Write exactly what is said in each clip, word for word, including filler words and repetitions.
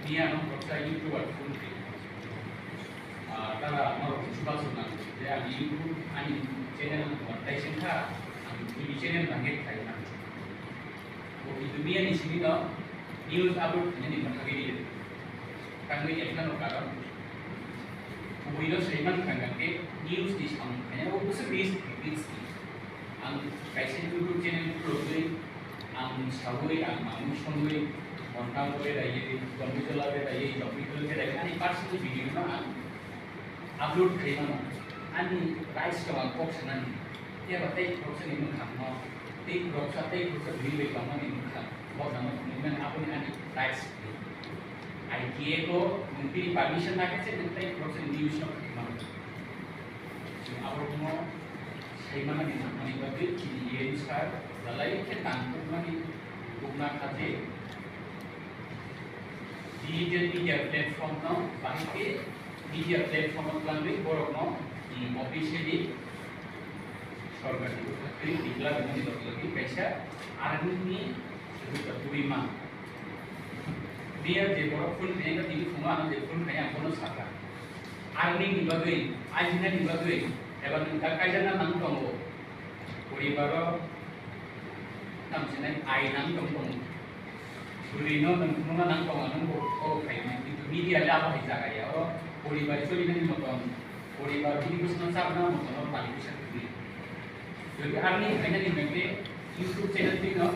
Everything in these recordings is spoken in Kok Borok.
Miya no khoroksa YouTuber phone khe, ah, tara norok chubachu nang je ang YouTube ani channel monetization kha, ang T V channel bangkhe khlai nang. Bo kintu miya ni simi no news upload khainani mwthagwi rw. Tangwi ekha no karon. Kubui no saiman kha hwnkhe news ni samung khaina o bwswk news ni. Ang kaisa YouTube channel khulogwi, ang sawi, ang mamung songwi, Montang berai, Jombijola berai, Jombijola berai, ani personal video no ang upload khaimano. Ani rights to ang kok sanani. Eba tei khoroksa ni mwkhang no, tei khoroksa, tei khoroksa bini bai tongmani mwkhang. Bo nang movement aboni ani rights. I T A ko nwng bini permission nake se nwng tei khoroksa ni news no khaimano. Chwng abo rokno saimanani nangmani bagwi chini E M sir belai khe tangkukmani bukna kha je digital media platform no bahai khe media platform o twlangwi borokno, mm, officially sorkar ni bwkhaktwi declare wngmani logi logi kaisa earning ni swrwngsa tubui man. Miya je borok phone khaina tini phungo ano je phone khaina ang bono sakha. Earning ni bagwi, ajina ni bagwi, eba nwng ta kaijana nang tongo. Poribaro tamsinai ai nang tong tongo. Bwrwi no nwng phunukna nang tongo, nwng bo, bo khaimani. Kintu media le abo hai jaga ya, o poribar cholinani moton, poribar bini bwsano chapna moton o tali bwsa kwrwi. Jodi earning khainani hwnkhe YouTube channel twi no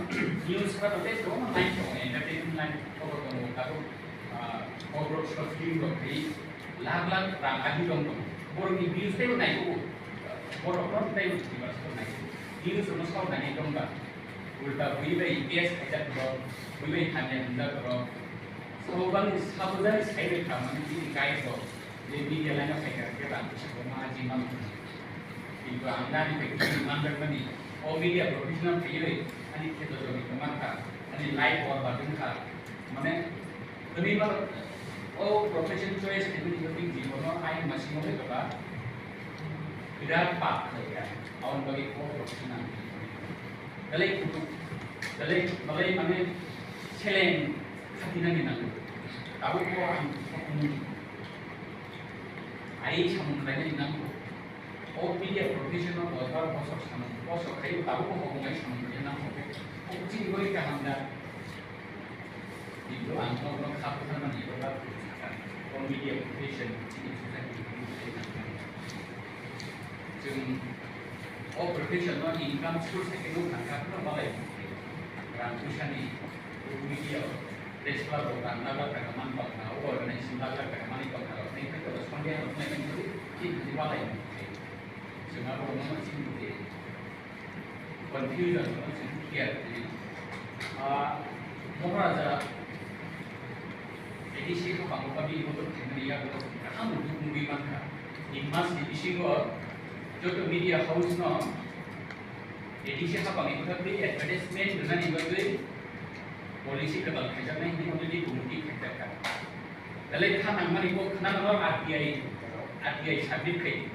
news kha tei kwbangma line tongo, entertainment line tongo, tabuk, ah, kokrok short film rok khaui lakh lakh rang agi tong tongo. Borokni views teibo nai kugo, borok no teibo viewers rok nai kugo. News rok no sabo nai tong ba, ulta bui bai case khaijak rok, bui bai hamya hwnjak rok, sabo bani sabo jani sai bai kha mani bini guide rok. Je media line o phaikha khe rang bwsa kwbangma aji mano. Kintu ang nani bai khe manjakmani, o media professional phaiwi ani kheto joni kwma kha, ani life borbad wng kha. Mane, tini mano, o profession choice khaimani bagwi jibono ayang masing wngwi kwbang birat pap khlai kha. Aboni bagwi o profession ang belai kutuk, belai, belai mane seleng khatinani nango. Tabuk bo ang Ai samung khlainani nangkuk. O media profession no bosor bosor samung bosor khai tabuk bo hokong ai samung khlaina nangkuk. O chini gori kaham da. Kintu ang no no kha bwtharmani eba ba o media profession chini society ni khlai nangkuk. Chwng o profession no income source hai khe nukha kha no balai rang puisa ni media. Press club rok rang lakh lakh taka man tong kha, o organization lakh lakh taka manwi tong kha rok, tei khe Sunday rok nai nai twi, twi thani walai mung khe. Chwng abo rok no chini je confusion rok no chwng clear khe. Ah, Moharaja A D C haphang o bini bodol khaimani yago kaham duk nugwi man kha. Ni mas ni bisingo joto media house no A D C haphang ni bwkha twi advertisement rwnani bagwi policy kwtal khaijaknai hinwi already committee khaijakha. Belai kha nangmani bo khna nangma R T I, R T I submit khai.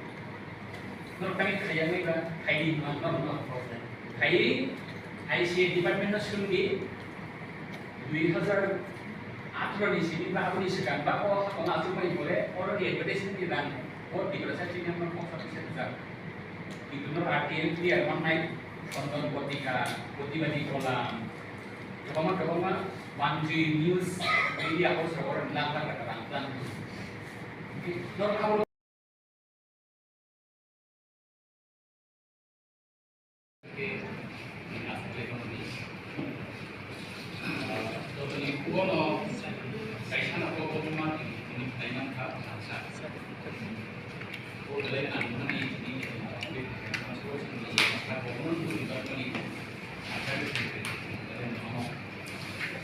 Norok tani khaijaknai ba khaidi hwnma norok no. Khai I C A department no swngdi dui hazar atharo ni simi ba aboni swkang ba o haphang achukmani pore oro ni advertisement ni rang o Tiprasa chini hamno khoksa pisa rijak. Kintu no R T I clear mangnai Chondon Potika, Protibadi Kolam, kwbangma kwbangma manjui news media house rok oro lakh lakh taka rang plan. Norok abo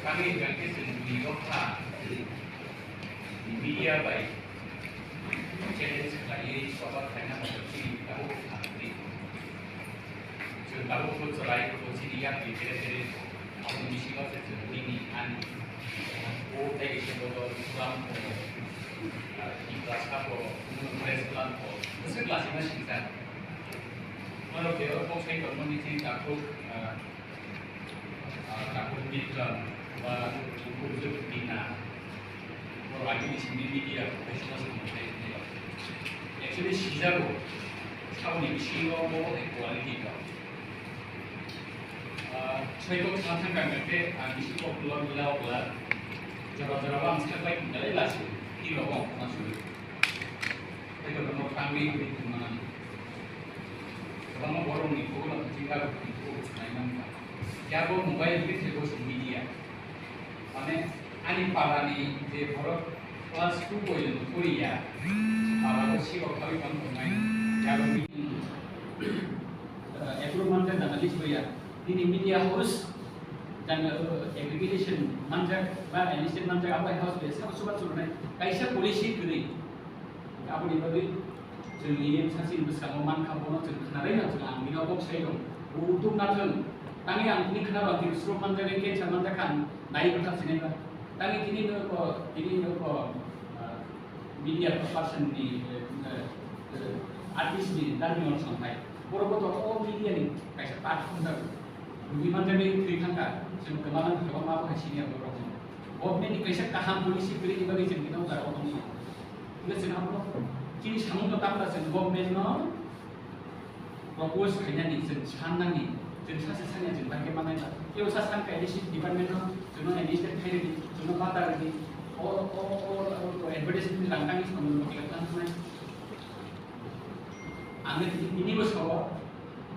Kami bangke sendiri lokha media bai challenge khlaiwi choba khlaina bagwi chini tabuk khamdi. Chwng tabuk bo chwrai bo chini yakni tere tere aboni bisingo se chwng nini ani o tei kisa bodol Islam ko, ah, Tiprasa ko, Congress plan ko, bwswk lasima singsa. Norok je o kok sai tongmani chini takhuk, ah, ah, takhuk Mitran ba Bukur Jwk Dina. Agini simi media professionals ni mothe actually sijago saboni bisingo bo hai quality tong. Ah, soikok sa thangkang khe ang bisi kok dua mila okla jora jora ang saklai tinggalai lasu tiro kok masuk. Hai to kamo kami kami kumana. Kwbangma borokni kok no tinggal kok naimang. Yabo mobile ni thebo media. Mane, ani parani je borok class two porjonto poriya, parao sibok khawi tong tongnai, yago meeting, eh, approve manjak jana list hoya. Nini media house jana, eh, accreditation manjak ba enlisted manjak, abo house be sabo subat surunai. Kaisa policy kwrwi. Aboni bagwi chwng E M sasini bwskango mankha, bono chwng khwnarwi no chwng ang bini kok sai rw. Bo utuk nathwng. Tangwi ang tini khwnaro, ang tini stroke manjak, cancer manjak kha, ang nai bwthar sinai ba. Tangwi tini no ko, tini no ko, ah, media person ni, eh, eh, eh, artist ni darni on sampai. Borok bo to o media ni kaisa part khum jago. Rugwi manjagwi thwi thangkha, chwng kwmana kwbangma bo hai senior borok rok. Government ni kaisa kaham policy kwrwini bagwi chwng bini jora o tongmani. Hwnkhe chwng abono chini samung no tamkha, chwng government no propose khainani, chwng sannani, chwng sachi sanya chwng bai khe manai ba. Kebo sa sankha addition department no, chwngno addition khainani, chwngno bata rwdi. O, o, o, o, o advertisement ni rang tangwi samung no khe tang thangnai. Ang tini bo sao,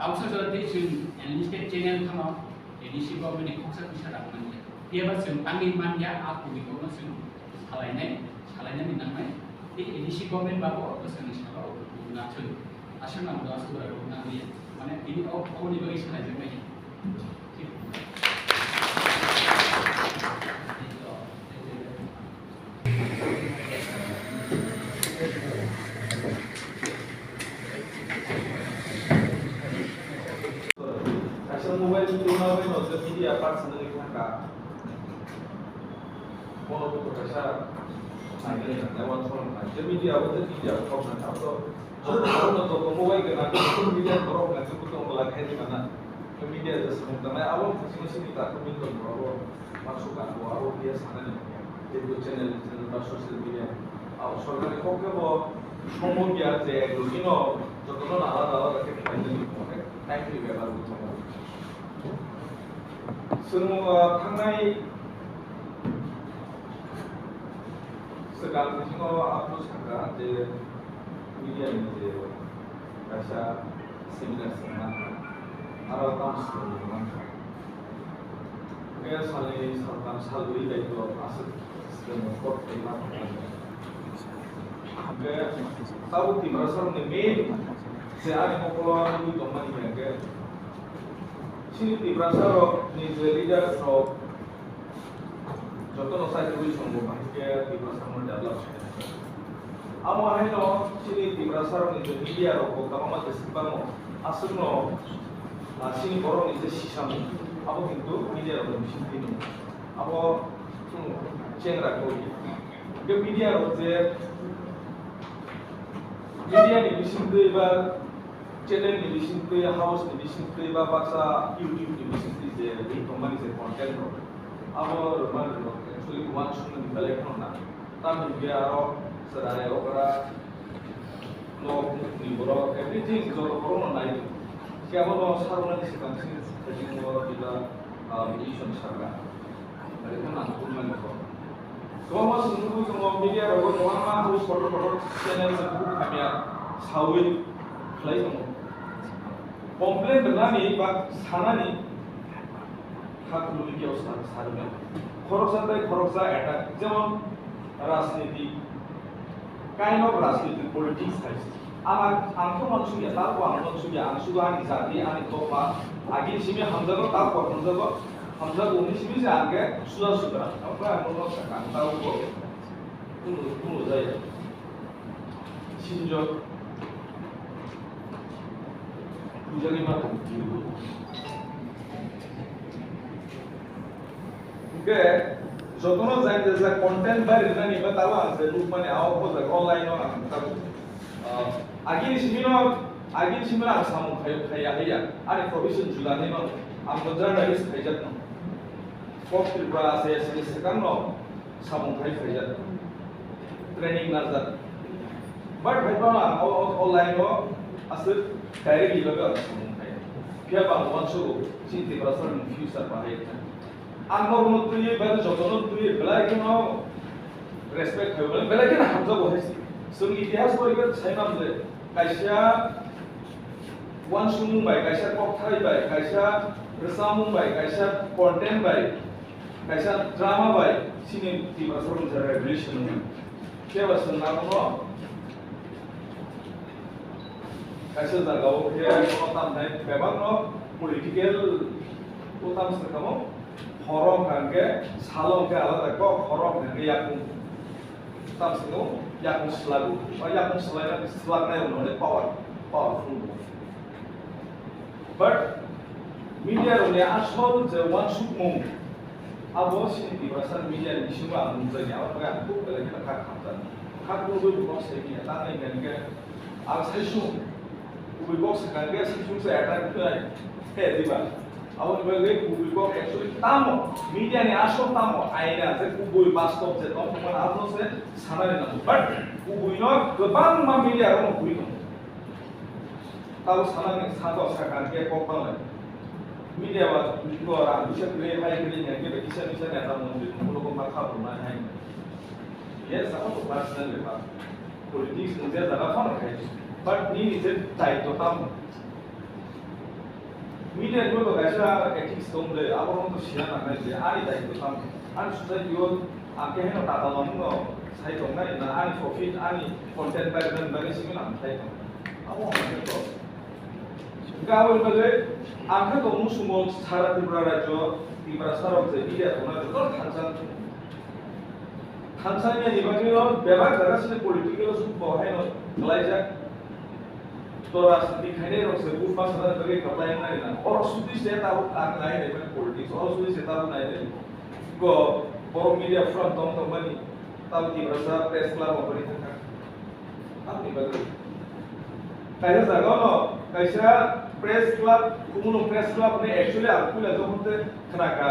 tabuksa jora tei chwng enlisted channel phano A D C government ni khoksa twisa rang manya. Phiya ba chwng tangwi manya, a kuri kono chwng salainai, salainani nangnai. Tei A D C government ba bo bwskango salo nathwng. Aswk nang bo aswk rok nang liya. Mane tini o, oboni bagwi salaijaknai. Kaisa mobile twi ma bai no je media part sana ni thangka. Bono bo kaisa nai nai nai wan song nai je media bo je media kok na ta to. Joto borok no joto mobile gana social media borok na je kutung bwla khai di mana. Media je samung tanai abo bisingo sini ta kutung borok. Masuk ang bo abo dia sana ni. Tei bo channel, channel ba social media. Abo sorkari kok khe bo sombo biya je logino jotono alada alada khe khlai nani kok khe time ni bepar bo tongo. Chwng, ah, thangnai swkang bisingo aphuru sakha je media ni je kaisa seminar se mankha, aro tamo swrwngwi mankha. Khe salni saltham salbrwi bai to aswk swrwngno kok tei ma thangkha. Khe tabuk Tiprasarokni main je ani mokolo nugwi tongmani hwnkhe chini Tiprasarokni je leaders rok jotono sai twi chwng bo bahai khe Tiprasa no develop khainai. Amo haino chini Tiprasa rokni je media rok bo kwbangma jeswk bango, aswkno, ah, chini borokni je sisamung abo kintu media rokni bisingtwi no. Abo chwng chengra koi. Hwnkhe media rok je media ni bisingtwi ba channel ni bisingtwi, house ni bisingtwi, ba baksa YouTube ni bisingtwi je ring tongmani je content rok, abo rwmani rok actually uansukmani belai kheno nang. Tamni hwnkhe aro chwrai okra nok ni borok, everything joto borok no nai. Khe abono sarunani swkang sini thajingo eba, ah, vision sarga. Kwbangma chwng nugwi tongo, media rogo kwbangma abo kotor kotor channel se buphang hamya sawi khlai tongo. Complain rwnani ba sanani kha khulumwi khe sa-, sarwkha. Khoroksa tei khoroksa attack, jemon rajniti, kind of rajniti, politics hai se. Ang, ang to mansukya, tabuko ang mansukya, ang sudu ani jati, ani dopha, agini simi hamjago, tabuko hamjago, hamjago hwnwi simi se ang khe suda suda. Omo khe ang bono sakha, ang tabuko kuno, kuno jaya. Sinjok, pujari ma tong. Hwnkhe, jotono jai jai content bai rwnani ba tabo ang je nukmani, abo bojak online o ang tabo. Ah, agini simi no, agini simi no ang samung khai, khai ya, hai ya. Ani profession juda ni no, ang bo journalist khaijak no. Kok Tripura S A S ni swkang no samung khai khaijak. Training narwkjak. But hai phano ang o, o, o line o aswk directly bagwi ang samung khai. Phiya ba ang uansukgo chini Tiprasa ni future bahai wngkha. Ang norokno twiwi ba jotono twiwi belai kheno respect khai, belai kheno hamjago hai se. Chwng itihas porikhe sai man je kaisa uansukmung bai, kaisa kokthai bai, kaisa rwchapmung bai, kaisa content bai, kaisa drama bai chini Tiprasa rok revolution wngmani. Phiya ba chwng abono kaisa jagao khe kono tamnai bebakno political o tam swkamo horo hwnkha hwnkhe salo hwnkhe alada kok horo hwnkha hwnkhe yakung tam swkamo yakung swlago ba yakung swlaina swlaknai hwnwi power powerful. But media rokni asol je uansukmung, abo chini Tiprasa media ni bisingo ang nukjakya, abo bagwi ang kok belai kheno kha khamjak. Kha kubui bo kok sai manya, tamni hwnkhe ang sai sung, kubui kok sakha khe sai sung se attack khlai, he diba? Aboni bagwi kubui kok actually tamo, media ni asol tamo, aina je kubui bastob je tongmani abono se sanani nango. But kubui no kwbangma media rokno bui tongo. Tabo sanani sato sakha khe kok banglai. Media ba ko rang bisa kre hai kre nya khe kisa kisa neta mantri mungkolo ko ma kha bo na hai. Yes, abo to personal bepar. Politics ni je jaga phano khai. But nini je daityo tamo. Media ni bo kaisa ethics tong le, abo no to sina nangnai je, ani daityo tamo. Ani society o ang khe heno tata lamung no sai tongnai na, ani profit, ani content bai rwna bagwi simi nang sai tong. Abo hwnba khe to. Hwnkhe aboni bagwi ang khe to musumo sara Tripura rajyo, Tiprasa rok je media tongna joto thansa thansa ni bagwi no bebak jaga sini political o suk bo haino kwlaijak. To rajniti khainai rok se vote ma sana bagwi kwplai wngnai na. Oro sudi se tabuk ang nai nai mani politics, oro sudi se tabuk nai nai. Go borok media forum tong tong mani, tabuk Tiprasa press club o bari thangkha. Tamni bagwi. Kaisa jaga no, kaisa press club, Khumulwng press club ni actually ang puila jokhon te khna kha.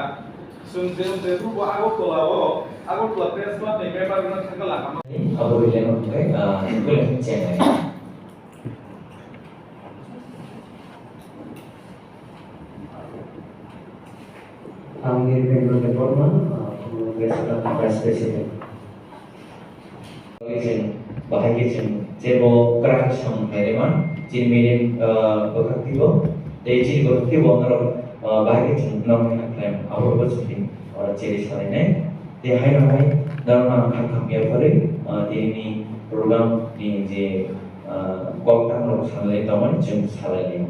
Chwng je, je bo Agartala o, Agartala press club ni member no thangkha lama. Abo ri lema khai, ah, puila chennai. Ang Nirmendra Debbarma, ah, Khumulwng press club ni vice president. Chwng bahai khe chwng jebo kwrak samung khairima, chini media, ah, bwkhak twibo, tei chini bwkhak twibo norok, ah, bahai khe chwng norok kha khlaima, abo bo chwng tini oro cheri salainai. Tei haino hai norokno ang kha khamya pharwi, ah, tini ni program ni je, ah, kok tang rok sanlai tongmani chwng salai lai.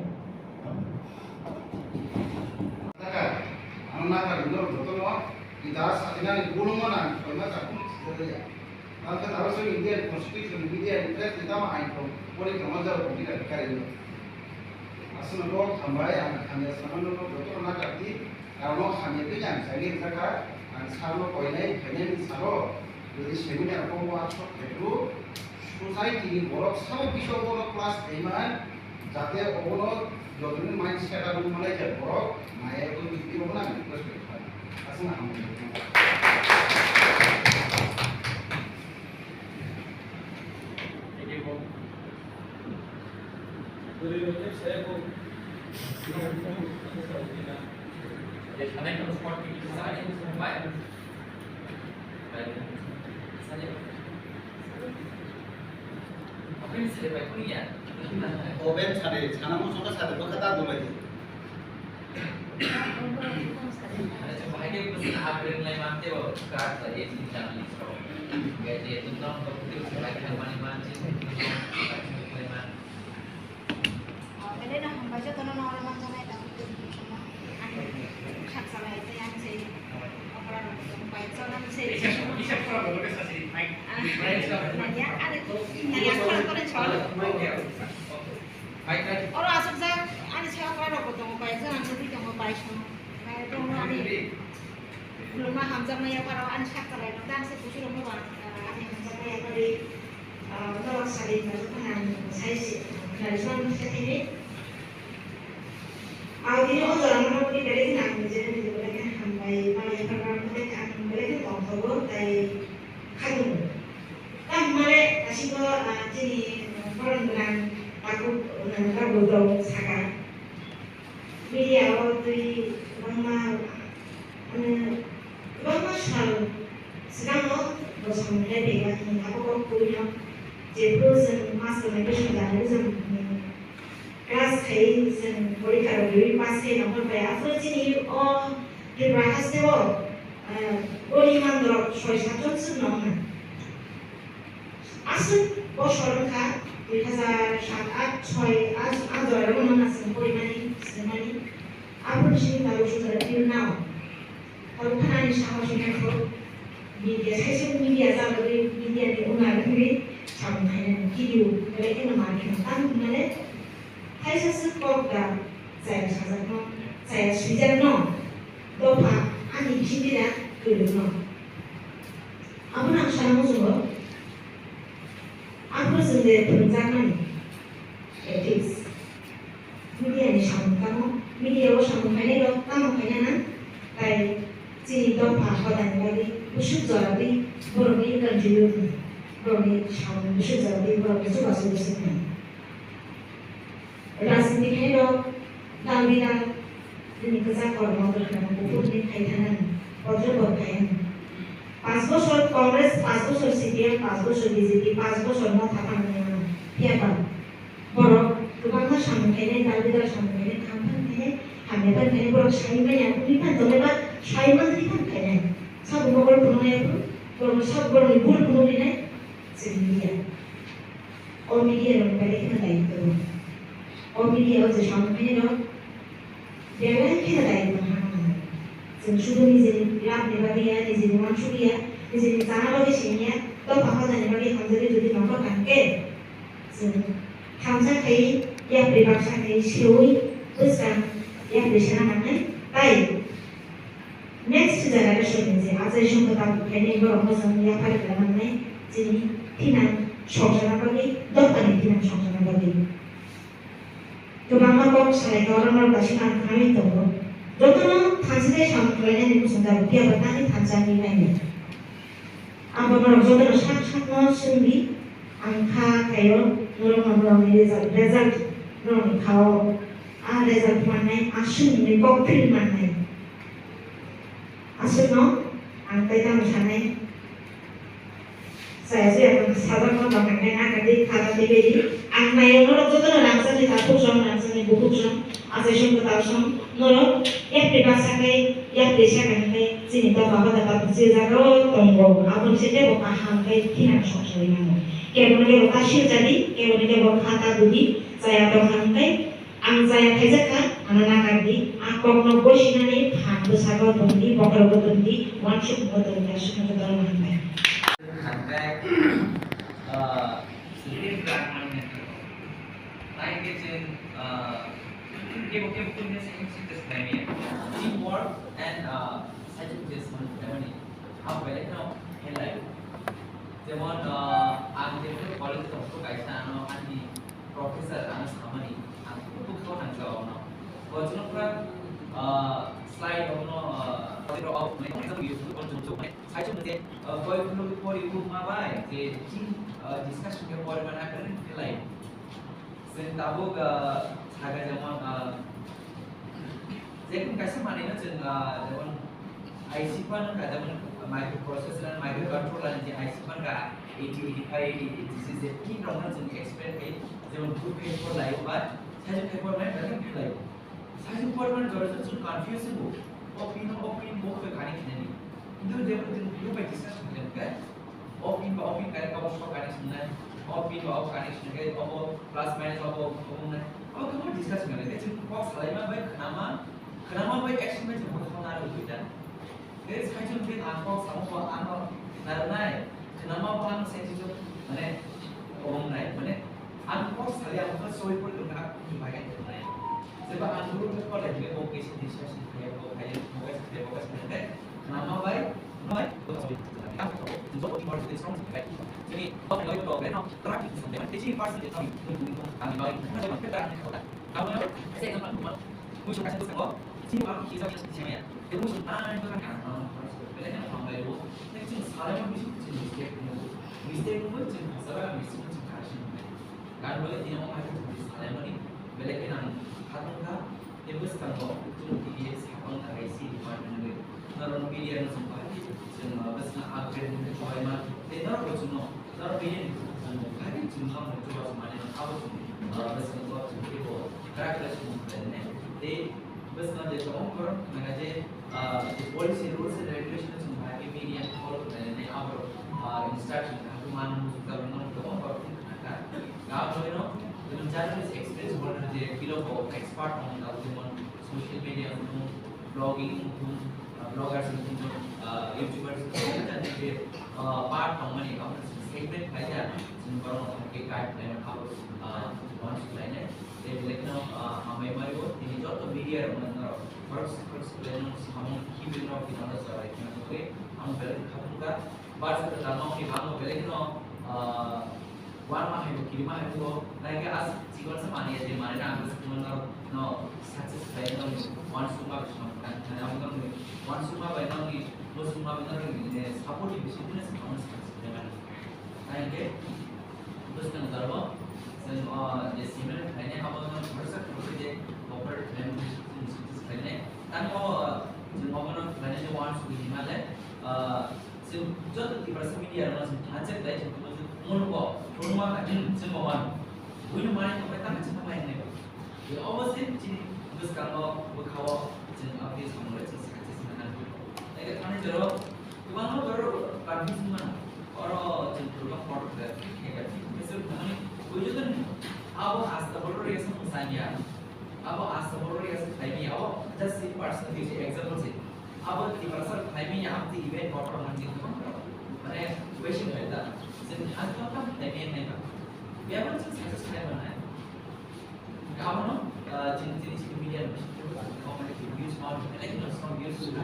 Nakar, ano nakar ni norok jotono ita satinani bolongma nang khlaima chakung sijak ya. Ang khe taro se Indian Constitution, Media Interest ni tamo ain tong, pori tongma jao kong kita bikari no. Aswkno kok hambai, ang hamya samano no jotono nakar di, aro no hamya twi ang chani rijak kha, ang sarno koinai, phainai ni salo, jodi seminar kong wa sok khetru, society ni borok sabo bisok bono class khaima, jate obono jotoni mind set up wngma lai khe borok maya twi twi obono ang request khe kha. Aswkno hambai. Oven sari, sana mo soka sari, baka ta dulai di. Ada cuma hanya pesan upgrade lai mante, oh, card lah, ya, sini jangan di store. Gak dia tu, tolong, tolong, dia usah lagi, hal mana, mana, sih, tolong, tolong, tolong, tolong. Belai no hambai jotono no oro manjaknai tabuk tini tongma. Ani khaksa bai tei ani se okra rok tong bai chana se. Nanya ani to nanya khara kore chol. Oro asuk jak ani se okra rok tongo bai chana nugui tongo bai song. Bai tongo ani. Khulumma hamjakma yapharo ani sak chalairok dang se kuchurokno ba, ah, ani hamjakma yaphari, ah, norok sari hinmani phano ang sai se khnari phano se thini. Ang tini o jorano nokni belai kheno ang nijera niji belai kheno hambai ma yaphar rang belai kheno tongthogo tai khatung. Tamo Chini borok gwnang takhuk gwnang takhuk rok saka. Media o twi kwbangma, ano, kwbangma sal swkango bo samung khlai phaikha, hwnwi abo kok twi no jephru chwng master ni bwswk jani bwswk, hmm, class khai chwng porikha rok riwi pass khai nongkhor bai. Aphuru chini o Tripura haste o, eh, goni mandorok soi satjon swk nong na. Aswk bosor wngkha, dui hazar sat, at, soi, a, a jora rok nang aswk porimani, swnamani. Aphuru sini tabuk sujak till now. Tabuk khanani sahos wngkha kho. Media, social media jagwi, media ni unar wngwi samung khainani video belai kheno manwi kheno tamo hwnmale. Thaisa swk kok da chaya sajakno, chaya swijakno, dopha ani bisingtwi da kwrwngno. Abono ang sana muchungo, aphuru chwng de phwrwngjakmani ethics. Media ni samung tamo, media o samung khainai rok tamo khaina na, tai chini dopha hodani bagwi bwswk jora twi borokni contribute, borokni samung bwswk jora twi borokni chubachu bwswk nai. Rajniti khairok, dal bidal, nini kwchak kormo kwkhwrang kuphurni khai thanani, bodro bor khai ano. Panch bosor Congress, panch bosor C P M, panch bosor B J P, panch bosor motha tangwi ano. Phiya ba, borok kwbangma samung khainai, dal bidal samung khainai, kaham phan khainai, hamya phan khainai, borok sai manya, uni phan tongwi ba sai manjani phan khainai. Sabo mokol phunuknai phuru, borok sabo borokni bul phunuknai, chwng liya. O media rok belai kheno daityo. O media o je samung khainai rok belai kheno daityo hwnwi mano. Chwng sudu nijeni labh ni bagwi ya, nijeni uansuk ya, nijeni chana bagwi simi ya, dopha hodani bagwi hamjagwi jodi nongkhor kaham khe chwng thansa khai yapri baksa khai seui bwskang yapri sana nangnai. Tai next generation ni je achai songkha tabuk khainai borok no chwng yaphar khlainai chini thinang songchana bagwi, dophani thinang songchana bagwi. Kwbangma kok salai kha, oro norok daisima ang khnaui tongo. Jotono thansa khe samung khlainani muchung tabuk, phiya ba tamni thansa wngwi nainai. Abo norok jotono sak sakno swngdi, ang kha khaio, norokno norokni result, result norokni kha-o, a result mannai, aswk nini kok phil mannai. Aswkno ang tei tamo sanai, chaya se ang sajakno tongkha khe nakha tei kha tei bedi. Ang naio norok jotono rangchakni takhuk song, rangchakni bukhuk song, achai song kwtal song, norok yapri baksa khe, yapri saka hwnkhe chini dopha hoda tabuk je jagao tongo, aboni se teibo kaham khe thinang song soi mano. Kebono kebo ta sil jadi, kebono kebo kha ta dudi, chaya tongkha hwnkhe, ang chaya khaijak kha, ano nakar di, a kokno boisinani phan bwsago tong di, bokhorogo tong di, uansukmung tong di, aswkno jotono hambai. Hambai, ah, sini kha mani nang kha. Lain khe chwng, ah, kebo kebo khe khe se khe se khe se khe se. Teamwork and, ah, scientific judgment, mane, abo belai kheno khe lai. Jemon, ah, ang jemon college tongkho kaisa ano ani professor ano samani, ang khe bwkha o nang kha ono. Bo chwng pura, ah, slide ono, ah, project rok, ah, mane, saichung je, ah, koi khuluk pori buk ma bai, je, ah, discussion khe pori mana khe khe lai. Chwng tabuk, ah, saga jemon, ah, jekun kaisa manwino chwng, ah, jemon I C phan wngkha, jemon microprocessor and microcontroller ni je I C phan wngkha, eighty, eighty-five, eighty, eighty-six je pin rokno chwng explain khai, jemon group khai por laio ba saichung khai por mai belai khai laio. Saichung por mani jora jora chwng confuse wngo. O pin o pin bo khe kani khinani. Kintu jemon chwng group bai discuss khai khe, o pin ba o pin kani, obo sok kani swngnai, o pin ba o kani swngnai, obo plus minus obo, obo wngnai. Obo khe discuss khlai khe chwng kok salaima bai khnama, khnama bai action bai chwng bo thangna rwgwi da. Khe saichung khe ang kok samo bo ano narwknai, khnama bo ano saichung mane obo wngnai, mane ang kok salai ang khe soi pore wngkha, ang kok bai khe wngnai. Jeba ang group khe pore khe bo kaisa discussion khlai, bo khlai, bo kaisa khlai, bo kaisa khlai. Nama bai, nama bai, joto important strong bai. Jadi, kau bai kau bai no, terapi sampai mana? Jadi, person dia tahu, kami bai, kami bai. Musuh kasih tu sengok, sini orang kita bisa sini ya. Dia musuh mana itu kan kan, kalau harus beda kan orang bai lo. Tapi cuma salah yang musuh cuma mistake, mistake pun cuma salah, mistake pun cuma kasih. Kar bagwi tini omo hai khe chwng salaimani, belai kheno ang khatungkha, tei bwskango chwng tini sakno thakai si department ni norok media no chwng bahai khe chwng, uh, bwskango upgrade wngwi chobaima, tei norok bo chwngno, norok media ni chwng bahai khe chwng norok no chubachu manwi mano, abo chwng, uh, bwskango chwng teibo kwrak khe chwng khlainai. Tei bwskango je tongo borok khna kha je, ah, je policy, rules and regulation chwng bahai khe media follow khlainani abo, ah, instruction kha khe mano muchung jagwi mano tongo borok khna kha. Gaboni no jemon journalist experience holder je philo bo expert tong jagwi jemon social media wngthung, blogging wngthung, ah, bloggers wngthung, ah, YouTubers wngthung, je, ah, part tongmani abo segment khlai ya chwng borok no khe guide khlaina abo, ah, uansuk lainai. Tei belai kheno, ah, hambai mario, tini joto media rok no norok khoroksa khoroksa belai no samung hibi no khe ano chwrai khna bagwi ang belai khe khatungkha. Barsa kwtal nokni bangma belai kheno, ah, uanma hai bo kirima hai bo, naikhe as chikon sa mani ya je mani na ang bwswk no norok no success khlai nokni uansukma bai samung tang thani abo nokni uansukma bai nokni muchungma bai nokni, eh, support ni bisingtwi no samung success khlai mani. Thank you. Bwskango jaro chwng, o, je seminar khlainai abo no khoroksa khoroksa je cooperate khlaimani success khlainai. Tamo, o, chwng obono khlainai je uansukgwi hima le, o, chwng joto Tiprasa media rokno chwng thansa khlai chwng tongma chwng phunukgo, phunukma kha chwng bo mano. Buino manwi tongbai tamo chwng tamo hinwi ba. Tei obo se chini bwskango bwkhao chwng aboni samung le chwng success manna nangkukgo. Tei thani jaro kwbangma borok confusion mano. Oro chwng kwbang photography, photography, photography thangmani bujo tongni. Abo hasta borok rega se mwsang ya. Abo hasta borok rega se khlai maya. Abo just si personal example se. Abo Tiprasa khlai maya, abo event borok manjak kwbang borok. Mane question khlai da. Chwng hasta borok khlai maya nai ba. Biyabo chwng success khlai mannai. Abono, ah, chini, chini, chini media ni bisingo, ah, comedy views ma, belai kheno strong views, views ma,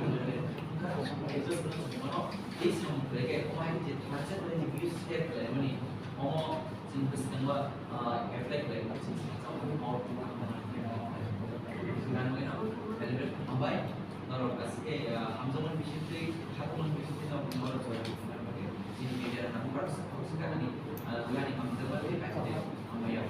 belai khe, omo hai je thansa belai ni views share khlaimani, omo chini bwskango, ah, apply khlai, chini bwskango out to, hambai, norok aswk khe, ah, hamjakmani bisingtwi, khatungmani bisingtwi norok norok join khlaimani, chini media ni nang barsa, barsa kahani, ah, kahani hamjakmani, hambai ya.